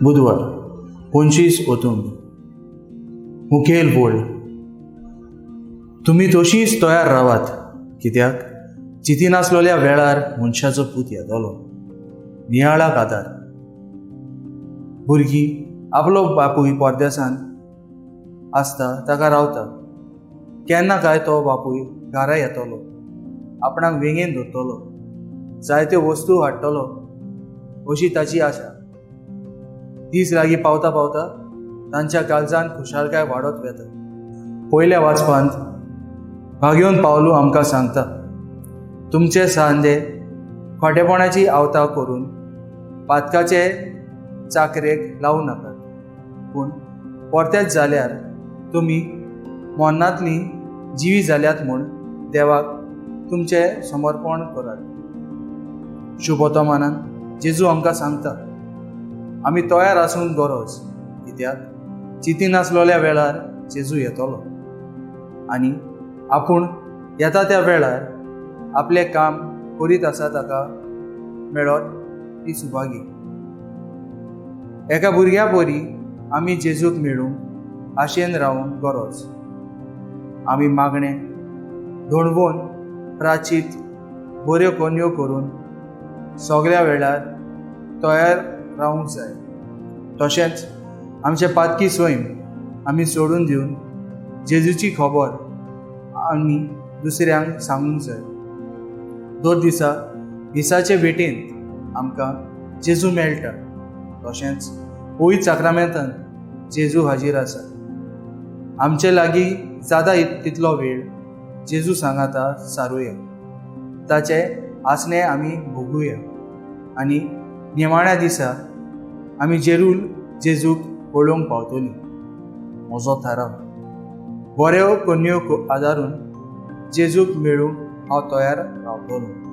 बुधवार 25 ओतून. मुखेल बोल, तुमी तशींच तयार रावात, कित्याक चिंतिनासलेल्या वेळार मनशाचो पूत येतलो. नियाळाक आदार. भुरगीं आपलो बापूय परदेसांत आसता ताका रावता. केन्ना काय तो बापूय घरा येतलो, आपणाक वेंगेन धरतलो, जायत्यो वस्तू हाडटलो अशी ताची आशा. दीस लागीं पावता पावता तांच्या काळजान खुशालकाय वाडत वता. पयल्या वाचपांत भाग्योवन पावलू आमकां सांगता, तुमचे सांदे खोटेपणाची आवतां करून पातकाचे चाकरेक लावूं नाकात, पूण परतेच जाल्यार तुमी मरणांतलीं जिवी जाल्यात म्हूण देवाक तुमचें समर्पण करात. शुभवर्तमानान जेजू आमकां सांगता, आमी तयार आसूंक गरज, कित्याक चिंतिनासलेल्या वेळार जेजू येतलो आनी आपूण येता त्या वेळार आपलें काम करीत आसा ताका मेळत ती सुभागी. एका भुरग्या परी आमी जेजूक मेळूंक आशेन रावूंक गरज. आमी मागणें धोणवून प्राचीत बऱ्यो कोन्यो करून सगळ्या वेळार तयार रावूंक जाय. तशेंच आमचे पातकी सैम आमी सोडून दिवन जेजूची खबर आमी दुसऱ्यांक सांगूंक जाय. दर दिसा मिसाचे भेटेंत आमकां जेजू मेळटा, तशेंच पवित्र साक्रामेंतान जेजू हाजीर आसा. आमचे लागीं जाता तितलो वेळ जेजू सांगाता सारुया, ताचे आसणे आमी भोगुया आनी निमाण्या दिसा आमी जेरूल जेजूक पळोवंक पावतलीं. म्हजो थाराव, बऱ्यो करण्यो आदारून जेजूक मेळूंक हांव तयार रावतलो.